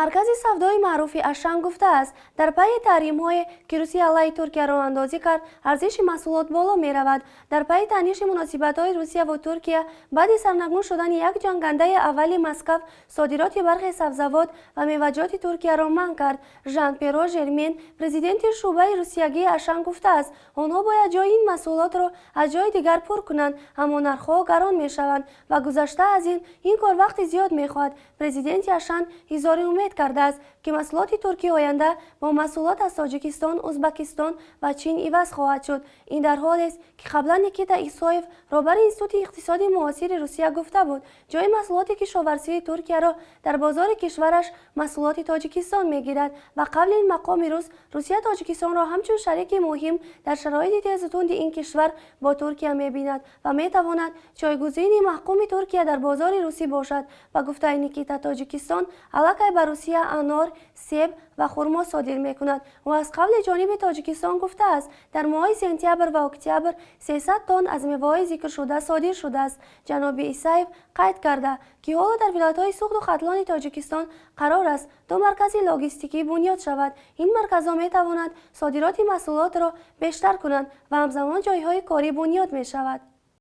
Маркази савдои маъруфи Ашан гуфтааст, дар пайи таҳримҳое, ки Русия алайҳи Туркия роҳандозӣ кард, арзиши маҳсулот боло меравад. Дар пайи таъниши муносибатҳои Русия ва Туркия баъди сарнагун шудани як ҷангандаи аввали, Москав содироти бархе сабзавот ва меваҷоти Туркияро манъ кард. Жан Перо Жермен, президенти шӯъбаи русиягии Ашан, гуфтааст, онҳо бояд ҷои ин маҳсулотро аз ҷои дигар пур кунанд, аммо нархҳо гарон мешаванд ва гузашта аз ин, ин кор вақти зиёд мехоҳад. Президенти Ашан изҳори умед кардааст, ки маҳсулоти туркӣ оянда бо маҳсулот аз Тоҷикистон, Узбакистон ва Чин иваз хоҳад шуд. Ин дар ҳолест, ки қаблан Никита Исоев, роҳбари Институти иқтисоди муосири Русия, гуфта буд, ҷои маҳсулоти кишоварзии Туркияро дар бозори кишвараш маҳсулоти Тоҷикистон мегирад. Ба қавли ин мақоми рус, Русия Тоҷикистонро ҳамчун шарики муҳим дар шароити тезу тунди ин кишвар бо Туркия мебинад ва метавонад ҷойгузини маҳкуми Туркия дар бозори русӣ бошад. Ба гуфтаи Никита, Тоҷикистон аллакай ба Русия анор, себ ва хурмо содир мекунад. Ӯ аз қавли ҷониби Тоҷикистон гуфтааст, дар моҳҳои сентябр ва октябр 300 тонн аз меваҳои зикршуда содир шудааст. Ҷаноби Исаев қайд карда, ки ҳоло дар вилоятҳои Суғду Хатлони Тоҷикистон қарор аст ду маркази логистикӣ бунёд шавад. Ин марказҳо метавонанд содироти маҳсулотро бештар кунанд ва ҳамзамон ҷойҳои корӣ бунёд мешавад.